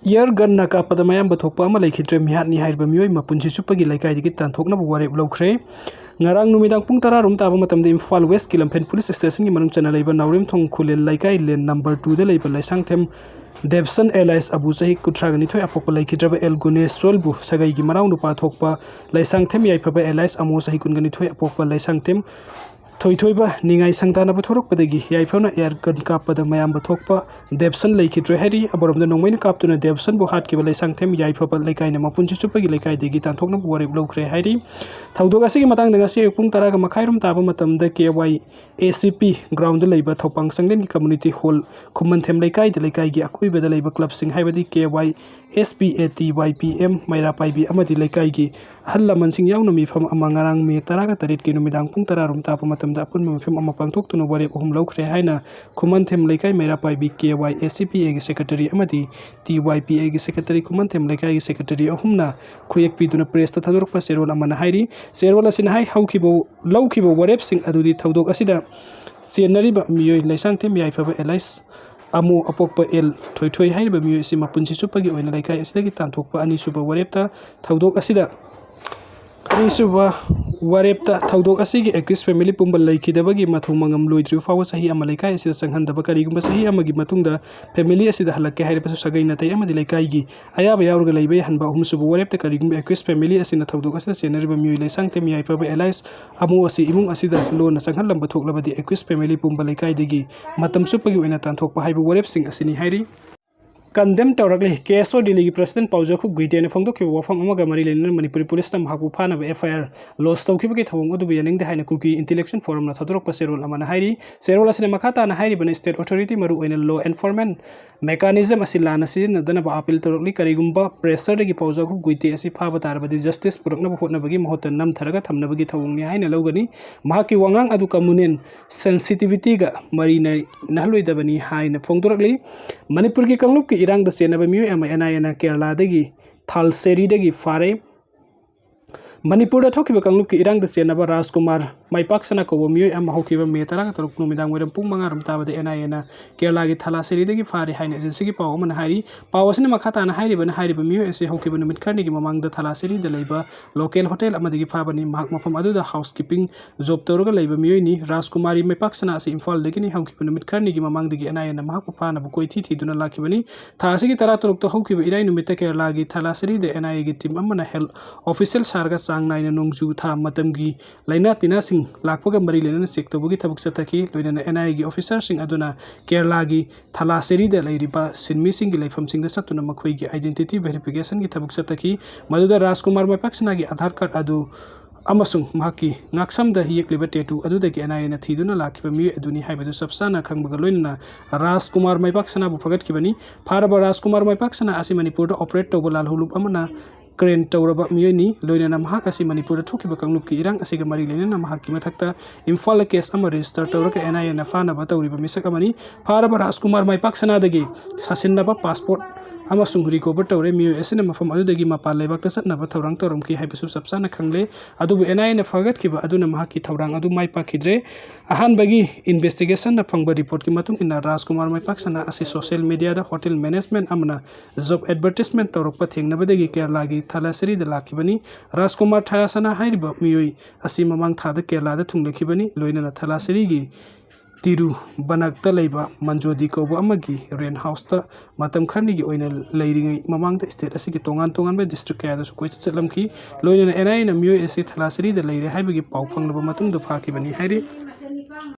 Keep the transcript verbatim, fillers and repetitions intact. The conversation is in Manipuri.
ꯏꯌꯔ ꯒꯟꯅ ꯀꯥꯞꯄꯗ ꯃꯌꯥꯝꯕ ꯊꯣꯛꯄ ꯑꯃ ꯂꯩꯈꯤꯗ꯭ꯔꯦ꯫ ꯃꯤꯍꯥꯠꯅꯤ ꯍꯥꯏꯔꯤꯕ ꯃꯤꯑꯣꯏ ꯃꯄꯨꯟꯁꯤ ꯆꯨꯞꯄꯒꯤ ꯂꯩꯀꯥꯏꯗꯒꯤ ꯇꯥꯟꯊꯣꯛꯅꯕ ꯋꯥꯔꯦꯞ ꯂꯧꯈ꯭ꯔꯦ꯫ ꯉꯔꯥꯡ ꯅꯨꯃꯤꯗꯥꯡ ꯄꯨꯡ ꯇꯔꯥ ꯔꯣꯝ ꯇꯥꯕ ꯃꯇꯝꯗ ꯏꯝꯐꯥꯜ ꯋꯦꯁꯀꯤ ꯂꯝꯐꯦꯜ ꯄꯨꯂꯤꯁ ꯁ꯭ꯇꯦꯁꯟꯒꯤ ꯃꯅꯨꯡ ꯆꯟꯅ ꯂꯩꯕ ꯅꯥꯎꯔꯦꯝꯊꯣꯡ ꯈꯨꯂꯦꯟ ꯂꯩꯀꯥꯏ ꯂꯦꯟ ꯅꯝꯕꯔ ꯇꯨꯗ ꯂꯩꯕ ꯂꯩꯁꯥꯡꯊꯦꯝ ꯗꯦꯕꯁꯟ ꯑꯦꯂꯥꯏꯁ ꯑꯕꯨ ꯆꯍꯤ ꯀꯨꯟꯊ꯭ꯔꯥꯒ ꯅꯤꯊꯣꯏ ꯑꯄꯣꯛꯄ ꯂꯩꯈꯤꯗ꯭ꯔꯕ ꯑꯦꯜ ꯒꯨꯅꯦꯁꯋꯜꯕꯨ ꯁꯥꯒꯩꯒꯤ ꯃꯅꯥꯎꯅꯨꯄꯥ ꯊꯣꯛꯄ ꯂꯩꯁꯥꯡꯊꯦꯝ ꯌꯥꯏꯐꯕ ꯑꯦꯂꯥꯏꯁ ꯑꯃꯣ ꯆꯍꯤ ꯀꯨꯟꯒ ꯅꯤꯊꯣꯏ ꯑꯄꯣꯛꯄ ꯂꯩꯁꯥꯡꯊꯦꯝ ꯊꯣꯏꯊꯣꯏꯕ ꯅꯤꯡꯉꯥꯏ ꯁꯪꯗꯥꯅꯕ ꯊꯣꯔꯛꯄꯗꯒꯤ ꯌꯥꯏꯐꯕꯅ ꯑꯦꯌꯔ ꯒꯟ ꯀꯥꯞꯄꯗ ꯃꯌꯥꯝꯕ ꯊꯣꯛꯄ ꯗꯦꯕꯁꯟ ꯂꯩꯈꯤꯗ꯭ꯔꯦ ꯍꯥꯏꯔꯤ꯫ ꯑꯃꯔꯣꯝꯗ ꯅꯣꯡꯃꯩꯅ ꯀꯥꯞꯇꯨꯅ ꯗꯦꯕꯁꯟꯕꯨ ꯍꯥꯠꯈꯤꯕ ꯂꯩꯁꯥꯡꯊꯦꯝ ꯌꯥꯏꯐꯕ ꯂꯩꯀꯥꯏꯅ ꯃꯄꯨꯟꯁꯤ ꯆꯨꯞꯄꯒꯤ ꯂꯩꯀꯥꯏꯗꯒꯤ ꯇꯥꯟꯊꯣꯛꯅꯕ ꯋꯥꯔꯦꯞ ꯂꯧꯈ꯭ꯔꯦ ꯍꯥꯏꯔꯤ꯫ ꯊꯧꯗꯣꯛ ꯑꯁꯤꯒꯤ ꯃꯇꯥꯡꯗ ꯉꯁꯤ ꯑꯌꯨꯛ ꯄꯨꯡ ꯇꯔꯥꯒ ꯃꯈꯥꯏꯔꯣꯝ ꯇꯥꯕ ꯃꯇꯝꯗ ꯀꯦ ꯋꯥꯏ ꯑꯦ ꯁꯤ ꯄꯤ ꯒ꯭ꯔꯥꯎꯟꯗ ꯂꯩꯕ ꯊꯧꯄꯥꯡ ꯆꯪꯂꯦꯟꯒꯤ ꯀꯝꯃꯨꯅꯤꯇꯤ ꯍꯣꯜ ꯈꯨꯃꯟꯊꯦꯝ ꯂꯩꯀꯥꯏꯗ ꯂꯩꯀꯥꯏꯒꯤ ꯑꯀꯣꯏꯕꯗ ꯂꯩꯕ ꯀ꯭ꯂꯕꯁꯤꯡ ꯍꯥꯏꯕꯗꯤ K Y S P A T Y P M ꯃꯩꯔꯥ ꯄꯥꯏꯕꯤ ꯑꯃꯗꯤ ꯂꯩꯀꯥꯏꯒꯤ ꯑꯍꯜ ꯂꯃꯟꯁꯤꯡ ꯌꯥꯎꯅ ꯃꯤꯐꯝ ꯑꯃ ꯉꯔꯥꯡ ꯃꯦ ꯇꯔꯥꯒ ꯇꯔꯦꯠꯀꯤ ꯅꯨꯃꯤꯗꯥꯡ ꯄꯨꯡ ꯇꯔꯥ ꯔꯣꯝ ꯇꯥꯕ ꯃꯇꯝꯗ ꯑꯄꯨꯟꯕ ꯃꯤꯐꯝ ꯑꯃ ꯄꯥꯡꯊꯣꯛꯇꯨꯅ ꯋꯥꯔꯦꯞ ꯑꯍꯨꯝ ꯂꯧꯈ꯭ꯔꯦ ꯍꯥꯏꯅ ꯈꯨꯃꯟꯊꯦꯝ ꯂꯩꯀꯥꯏ ꯃꯩꯔꯥ ꯄꯥꯏꯕꯤ ꯀꯦ ꯋꯥꯏ ꯑꯦꯁ ꯁꯤ ꯄꯤ ꯑꯦꯒꯤ ꯁꯦꯀ꯭ꯔꯦꯇꯔꯤ ꯑꯃꯗꯤ ꯇꯤ ꯋꯥꯏ ꯄꯤ ꯑꯦꯒꯤ ꯁꯦꯀ꯭ꯔꯦꯇꯔꯤ ꯈꯨꯃꯟꯊꯦꯝ ꯂꯩꯀꯥꯏꯒꯤ ꯁꯦꯀ꯭ꯔꯦꯇꯔꯤ ꯑꯍꯨꯝꯅ ꯈꯨꯌꯦꯛ ꯄꯤꯗꯨꯅ ꯄ꯭ꯔꯦꯁꯇ ꯊꯥꯗꯣꯔꯛꯄ ꯆꯦꯔꯣꯜ ꯑꯃꯅ ꯍꯥꯏꯔꯤ꯫ ꯆꯦꯔꯣꯜ ꯑꯁꯤꯅ ꯍꯥꯏ ꯍꯧꯈꯤꯕ ꯂꯧꯈꯤꯕ ꯋꯥꯔꯦꯞꯁꯤꯡ ꯑꯗꯨꯗꯤ ꯊꯧꯗꯣꯛ ꯑꯁꯤꯗ ꯆꯦꯟꯅꯔꯤꯕ ꯃꯤꯑꯣꯏ ꯂꯩꯁꯥꯡꯊꯦꯝ ꯌꯥꯏꯐꯕ ꯑꯦꯂꯥꯏꯁ ꯑꯃꯨ ꯑꯄꯣꯛꯄ ꯑꯦꯜ ꯊꯣꯏꯊꯣꯏ ꯍꯥꯏꯔꯤꯕ ꯃꯤꯑꯣꯏ ꯑꯁꯤ ꯃꯄꯨꯟꯁꯤ ꯆꯨꯞꯄꯒꯤ ꯑꯣꯏꯅ ꯂꯩꯀꯥꯏ ꯑꯁꯤꯗꯒꯤ ꯇꯥꯟꯊꯣꯛꯄ ꯑꯅꯤꯁꯨꯕ ꯋꯥꯔꯦꯞꯇ ꯊꯧꯗꯣꯛ ꯑꯁꯤꯗ ꯑꯅꯤꯁꯨꯕ ꯋꯥꯔꯦꯞꯇ ꯊꯧꯗꯣꯛ ꯑꯁꯤꯒꯤ ꯑꯦꯀ꯭ꯌꯨꯁ ꯐꯦꯃꯤꯂꯤ ꯄꯨꯝꯕ ꯂꯩꯈꯤꯗꯕꯒꯤ ꯃꯊꯧ ꯃꯉꯝ ꯂꯣꯏꯗ꯭ꯔꯤꯕ ꯐꯥꯎꯕ ꯆꯍꯤ ꯑꯃ ꯂꯩꯀꯥꯏ ꯑꯁꯤꯗ ꯆꯪꯍꯟꯗꯕ, ꯀꯔꯤꯒꯨꯝꯕ ꯆꯍꯤ ꯑꯃꯒꯤ ꯃꯇꯨꯡꯗ ꯐꯦꯃꯤꯂꯤ ꯑꯁꯤꯗ ꯍꯜꯂꯛꯀꯦ ꯍꯥꯏꯔꯕꯁꯨ ꯁꯥꯒꯩ ꯅꯥꯇꯩ ꯑꯃꯗꯤ ꯂꯩꯀꯥꯏꯒꯤ ꯑꯌꯥꯕ ꯌꯥꯎꯔꯒ ꯂꯩꯕ ꯌꯥꯍꯟꯕ꯫ ꯑꯍꯨꯝꯁꯨꯕ ꯋꯥꯔꯦꯞꯇ ꯀꯔꯤꯒꯨꯝꯕ ꯑꯦꯀ꯭ꯌꯨꯁ ꯐꯦꯃꯤꯂꯤ ꯑꯁꯤꯅ ꯊꯧꯗꯣꯛ ꯑꯁꯤꯗ ꯆꯦꯟꯅꯔꯤꯕ ꯃꯤꯑꯣꯏ ꯂꯩꯁꯥꯡꯊꯦꯝ ꯌꯥꯏꯐꯕ ꯑꯦꯂꯥꯏꯁ ꯑꯃꯨ ꯑꯁꯤ ꯏꯃꯨꯡ ꯑꯁꯤꯗ ꯂꯣꯟꯅ ꯆꯪꯍꯜꯂꯝꯕ ꯊꯣꯛꯂꯕꯗꯤ ꯑꯦꯀ꯭ꯌꯨꯁ ꯐꯦꯃꯤꯂꯤ ꯄꯨꯝꯕ ꯂꯩꯀꯥꯏꯗꯒꯤ ꯃꯇꯝ ꯆꯨꯞꯄꯒꯤ ꯑꯣꯏꯅ ꯇꯥꯟꯊꯣꯛꯄ ꯍꯥꯏꯕ ꯋꯥꯔꯦꯞꯁꯤꯡ ꯑꯁꯤꯅꯤ ꯍꯥꯏꯔꯤ꯫ ꯀꯟꯗꯦꯝ ꯇꯧꯔꯛꯂꯤ꯫ ꯀꯦ ꯑꯦꯁ ꯑꯣ ꯗꯤꯜꯂꯤꯒꯤ ꯄ꯭ꯔꯁꯤꯗꯦꯟ ꯄꯥꯎꯖꯈꯨꯞ ꯒꯨꯏꯇꯦꯅ ꯐꯣꯡꯗꯣꯛꯈꯤꯕ ꯋꯥꯐꯝ ꯑꯃꯒ ꯃꯔꯤ ꯂꯩꯅꯅ ꯃꯅꯤꯄꯨꯔꯤ ꯄꯨꯂꯤꯁꯅ ꯃꯍꯥꯛꯄꯨ ꯐꯥꯅꯕ ꯑꯦꯐ ꯑꯥꯏ ꯑꯥꯔ ꯂꯣꯟꯆ ꯇꯧꯈꯤꯕꯒꯤ ꯊꯧꯑꯣꯡ ꯑꯗꯨꯕꯨ ꯌꯥꯅꯤꯡꯗꯦ ꯍꯥꯏꯅ ꯀꯨꯀꯤ ꯏꯟꯇꯦꯂꯦꯛꯆꯨꯋꯦꯜ ꯐꯣꯔꯝꯅ ꯊꯥꯗꯣꯔꯛꯄ ꯆꯦꯔꯣꯜ ꯑꯃꯅ ꯍꯥꯏꯔꯤ꯫ ꯆꯦꯔꯣꯜ ꯑꯁꯤꯅ ꯃꯈꯥ ꯇꯥꯅ ꯍꯥꯏꯔꯤꯕꯅ ꯁ꯭ꯇꯦꯠ ꯑꯣꯊꯣꯔꯤꯇꯤ, ꯃꯔꯨꯑꯣꯏꯅ ꯂꯣ ꯑꯦꯟꯐꯣꯔꯁꯃꯦꯟ ꯃꯦꯀꯥꯅꯤꯖꯝ ꯑꯁꯤ ꯂꯥꯟꯅ ꯁꯤꯖꯤꯟꯅꯗꯅꯕ ꯑꯥꯄꯤꯜ ꯇꯧꯔꯛꯂꯤ꯫ ꯀꯔꯤꯒꯨꯝꯕ ꯄ꯭ꯔꯦꯁꯔꯗꯒꯤ ꯄꯥꯎꯖꯈꯨꯞ ꯒꯨꯏꯇꯦ ꯑꯁꯤ ꯐꯥꯕ ꯇꯥꯔꯕꯗꯤ ꯖꯁꯇꯤꯁ ꯄꯨꯔꯛꯅꯕ ꯍꯣꯠꯅꯕꯒꯤ ꯃꯍꯨꯠꯇ ꯅꯝꯊꯔꯒ ꯊꯝꯅꯕꯒꯤ ꯊꯧꯑꯣꯡꯅꯤ ꯍꯥꯏꯅ ꯂꯧꯒꯅꯤ꯫ ꯃꯍꯥꯛꯀꯤ ꯋꯥꯉꯥꯡ ꯑꯗꯨ ꯀꯝꯃꯨꯅꯦꯜ ꯁꯦꯟꯁꯤꯇꯤꯚꯤꯇꯤꯒ ꯃꯔꯤ ꯂꯩꯅꯍꯜꯂꯣꯏꯗꯕꯅꯤ ꯍꯥꯏꯅ ꯐꯣꯡꯗꯣꯔꯛꯂꯤ꯫ ꯃꯅꯤꯄꯨꯔꯒꯤ ꯀꯥꯡꯂꯨꯞꯀꯤ ꯏꯔꯥꯡꯗ ꯆꯦꯟꯅꯕ ꯃꯤꯑꯣꯏ ꯑꯃ ꯑꯦꯟ ꯑꯥꯏ ꯑꯦꯅ ꯀꯦꯔꯂꯥꯗꯒꯤ ꯊꯥꯜꯁꯦꯔꯤꯗꯒꯤ ꯐꯥꯔꯦ꯫ ꯃꯅꯤꯄꯨꯔꯗ ꯊꯣꯛꯈꯤꯕ ꯀꯥꯡꯂꯨꯞꯀꯤ ꯏꯔꯥꯡꯗ ꯆꯦꯟꯅꯕ ꯔꯥꯖꯀꯨꯃꯥꯔ ꯃꯥꯏꯄꯥꯛꯁꯅꯥ ꯀꯧꯕ ꯃꯤꯑꯣꯏ ꯑꯃ ꯍꯧꯈꯤꯕ ꯃꯦ ꯇꯔꯥ ꯇꯔꯨꯛ ꯅꯨꯃꯤꯗꯥꯡ ꯋꯥꯏꯔꯝ ꯄꯨꯡ ꯃꯉꯥ ꯔꯣꯝ ꯇꯥꯕꯗ NIAꯅ ꯀꯦꯔꯂꯥꯒꯤ ꯊꯂꯥꯁꯦꯔꯤꯗꯒꯤ ꯐꯥꯔꯦ ꯍꯥꯏꯅ ꯑꯦꯖꯦꯟꯁꯤꯒꯤ ꯄꯥꯎ ꯑꯃꯅ ꯍꯥꯏꯔꯤ꯫ ꯄꯥꯎ ꯑꯁꯤꯅ ꯃꯈꯥ ꯇꯥꯅ ꯍꯥꯏꯔꯤꯕꯅ, ꯍꯥꯏꯔꯤꯕ ꯃꯤꯑꯣꯏ ꯑꯁꯤ ꯍꯧꯈꯤꯕ ꯅꯨꯃꯤꯠ ꯈꯔꯅꯤꯒꯤ ꯃꯃꯥꯡꯗ ꯊꯂꯥꯁꯦꯔꯤꯗ ꯂꯩꯕ ꯂꯣꯀꯦꯜ ꯍꯣꯇꯦꯜ ꯑꯃꯗꯒꯤ ꯐꯥꯕꯅꯤ꯫ ꯃꯍꯥꯛ ꯃꯐꯝ ꯑꯗꯨꯗ ꯍꯥꯎꯁ ꯀꯤꯄꯤꯡ ꯖꯣꯕ ꯇꯧꯔꯒ ꯂꯩꯕ ꯃꯤꯑꯣꯏꯅꯤ꯫ ꯔꯥꯖꯀꯨꯃꯥꯔꯤ ꯃꯥꯏꯄꯥꯛꯁꯅꯥ ꯑꯁꯤ ꯏꯝꯐꯥꯜꯗꯒꯤꯅꯤ꯫ ꯍꯧꯈꯤꯕ ꯅꯨꯃꯤꯠ ꯈꯔꯅꯤꯒꯤ ꯃꯃꯥꯡꯗꯒꯤ NIAꯅ ꯃꯍꯥꯛꯄꯨ ꯐꯥꯅꯕ ꯀꯣꯏꯊꯤ ꯊꯤꯗꯨꯅ ꯂꯥꯛꯈꯤꯕꯅꯤ꯫ ꯊꯥ ꯑꯁꯤꯒꯤ ꯇꯔꯥ ꯇꯔꯨꯛꯇ ꯍꯧꯈꯤꯕ ꯏꯔꯥꯏ ꯅꯨꯃꯤꯠꯇ ꯀꯦꯔꯂꯥꯒꯤ ꯊꯂꯥꯁꯦꯔꯤꯗ NIAꯒꯤ ꯇꯤꯝ ꯑꯃꯅ ꯍꯦꯜꯊ ꯑꯣꯐꯤꯁꯤꯌꯦꯜ ꯁꯥꯔꯒ ꯆꯥꯡ ꯅꯥꯏꯅ ꯅꯣꯡꯖꯨ ꯊꯥ ꯃꯇꯝꯒꯤ ꯂꯥꯏꯅꯥ ꯇꯤꯟꯅꯥꯁꯤꯡ ꯂꯥꯛꯄꯒ ꯃꯔꯤ ꯂꯩꯅꯅ ꯆꯦꯛ ꯇꯧꯕꯒꯤ ꯊꯕꯛ ꯆꯠꯊꯈꯤ꯫ ꯂꯣꯏꯅꯅ NIAꯒꯤ ꯑꯣꯐꯤꯁꯥꯔꯁꯤꯡ ꯑꯗꯨꯅ ꯀꯦꯔꯂꯥꯒꯤ ꯊꯂꯥꯁꯦꯔꯤꯗ ꯂꯩꯔꯤꯕ ꯁꯤꯟꯃꯤꯁꯤꯡꯒꯤ ꯂꯩꯐꯝꯁꯤꯡꯗ ꯆꯠꯇꯨꯅ ꯃꯈꯣꯏꯒꯤ identity verificationꯒꯤ ꯊꯕꯛ ꯆꯠꯊꯈꯤ꯫ ꯃꯗꯨꯗ ꯔꯥꯖꯀꯨꯃꯥꯔ ꯃꯥꯏꯄꯥꯛꯁꯅꯥꯒꯤ ꯑꯥꯙꯥꯔ ꯀꯥꯔꯗ ꯑꯗꯨ ꯑꯃꯁꯨꯡ ꯃꯍꯥꯛꯀꯤ ꯉꯥꯛꯁꯝꯗ ꯌꯦꯛꯂꯤꯕ ꯇꯦꯇꯨ ꯑꯗꯨꯗꯒꯤ NIAꯅ ꯊꯤꯗꯨꯅ ꯂꯥꯛꯈꯤꯕ ꯃꯤꯑꯣꯏ ꯑꯗꯨꯅꯤ ꯍꯥꯏꯕꯗꯨ ꯆꯞ ꯆꯥꯅ ꯈꯪꯕꯒ ꯂꯣꯏꯅꯅ ꯔꯥꯖꯀꯨꯃꯥꯔ ꯃꯥꯏꯄꯥꯛꯁꯅꯥꯕꯨ ꯐꯒꯠꯈꯤꯕꯅꯤ꯫ ꯐꯥꯔꯕ ꯔꯥꯖꯀꯨꯃꯥꯔ ꯃꯥꯏꯄꯥꯛꯁꯅꯥ ꯑꯁꯤ ꯃꯅꯤꯄꯨꯔꯗ ꯑꯣꯄꯔꯦꯠ ꯇꯧꯕ ꯂꯥꯜꯍꯧꯂꯨꯞ ꯑꯃꯅ ꯀ꯭ꯔꯦꯟ ꯇꯧꯔꯕ ꯃꯤꯑꯣꯏꯅꯤ꯫ ꯂꯣꯏꯅꯅ ꯃꯍꯥꯛ ꯑꯁꯤ ꯃꯅꯤꯄꯨꯔꯗ ꯊꯣꯛꯈꯤꯕ ꯀꯥꯡꯂꯨꯞꯀꯤ ꯏꯔꯥꯡ ꯑꯁꯤꯒ ꯃꯔꯤ ꯂꯩꯅꯅ ꯃꯍꯥꯛꯀꯤ ꯃꯊꯛꯇ ꯏꯝꯐꯥꯜꯗ ꯀꯦꯁ ꯑꯃ ꯔꯦꯖꯤꯁꯇꯔ ꯇꯧꯔꯒ NIAꯅ ꯐꯥꯅꯕ ꯇꯧꯔꯤꯕ ꯃꯤꯁꯛ ꯑꯃꯅꯤ꯫ ꯐꯥꯔꯕ ꯔꯥꯖꯀꯨꯃꯥꯔ ꯃꯥꯏꯄꯥꯛꯁꯅꯥꯗꯒꯤ ꯁꯥꯁꯤꯟꯅꯕ ꯄꯥꯁꯄꯣꯔꯠ ꯑꯃꯁꯨꯡ ꯔꯤꯀꯣꯚꯔ ꯇꯧꯔꯦ꯫ ꯃꯤꯑꯣꯏ ꯑꯁꯤꯅ ꯃꯐꯝ ꯑꯗꯨꯗꯒꯤ ꯃꯄꯥꯟ ꯂꯩꯕꯥꯛꯇ ꯆꯠꯅꯕ ꯊꯧꯔꯥꯡ ꯇꯧꯔꯝꯈꯤ ꯍꯥꯏꯕꯁꯨ ꯆꯞ ꯆꯥꯅ ꯈꯪꯂꯦ꯫ ꯑꯗꯨꯕꯨ NIAꯅ ꯐꯒꯠꯈꯤꯕ ꯑꯗꯨꯅ ꯃꯍꯥꯛꯀꯤ ꯊꯧꯔꯥꯡ ꯑꯗꯨ ꯃꯥꯏ ꯄꯥꯛꯈꯤꯗ꯭ꯔꯦ꯫ ꯑꯍꯥꯟꯕꯒꯤ ꯏꯟꯚꯦꯁꯇꯤꯒꯦꯁꯟꯅ ꯐꯪꯕ ꯔꯤꯄꯣꯔꯠꯀꯤ ꯃꯇꯨꯡ ꯏꯟꯅ ꯔꯥꯖꯀꯨꯃꯥꯔ ꯃꯥꯏꯄꯥꯛꯁꯅꯥ ꯑꯁꯤ ꯁꯣꯁꯤꯌꯦꯜ ꯃꯤꯗꯤꯌꯥꯗ ꯍꯣꯇꯦꯜ ꯃꯦꯅꯦꯖꯃꯦꯟꯠ ꯑꯃꯅ ꯖꯣꯕ ꯑꯦꯗꯚꯔꯇꯤꯁꯃꯦꯟꯠ ꯇꯧꯔꯛꯄ ꯊꯦꯡꯅꯕꯗꯒꯤ ꯀꯦꯔꯂꯥꯒꯤ ꯊꯂꯥꯁꯦꯔꯤꯗ ꯂꯥꯛꯈꯤꯕꯅꯤ꯫ ꯔꯥꯖꯀꯨꯃꯥꯔ ꯊꯂꯥꯁꯅꯥ ꯍꯥꯏꯔꯤꯕ ꯃꯤꯑꯣꯏ ꯑꯁꯤ ꯃꯃꯥꯡ ꯊꯥꯗ ꯀꯦꯔꯂꯥꯗ ꯊꯨꯡꯂꯈꯤꯕꯅꯤ꯫ ꯂꯣꯏꯅꯅ ꯊꯂꯥꯁꯦꯔꯤꯒꯤ ꯇꯤꯔꯨꯕꯅꯛꯇ ꯂꯩꯕ ꯃꯟꯖꯣꯗꯤ ꯀꯧꯕ ꯑꯃꯒꯤ ꯔꯦꯟꯠ ꯍꯥꯎꯁꯇ ꯃꯇꯝ ꯈꯔꯅꯤꯒꯤ ꯑꯣꯏꯅ ꯂꯩꯔꯤꯉꯩ ꯃꯃꯥꯡꯗ ꯁ꯭ꯇꯦꯠ ꯑꯁꯤꯒꯤ ꯇꯣꯉꯥꯟ ꯇꯣꯉꯥꯟꯕ ꯗꯤꯁꯇ꯭ꯔꯤꯛ ꯀꯌꯥꯗꯁꯨ ꯀꯣꯏꯆꯠ ꯆꯠꯂꯝꯈꯤ꯫ ꯂꯣꯏꯅꯅ NIAꯅ ꯃꯤꯑꯣꯏ ꯑꯁꯤ ꯊꯂꯥꯁꯦꯔꯤꯗ ꯂꯩꯔꯦ ꯍꯥꯏꯕꯒꯤ ꯄꯥꯎ ꯐꯪꯂꯕ ꯃꯇꯨꯡꯗ ꯐꯥꯈꯤꯕꯅꯤ ꯍꯥꯏꯔꯤ꯫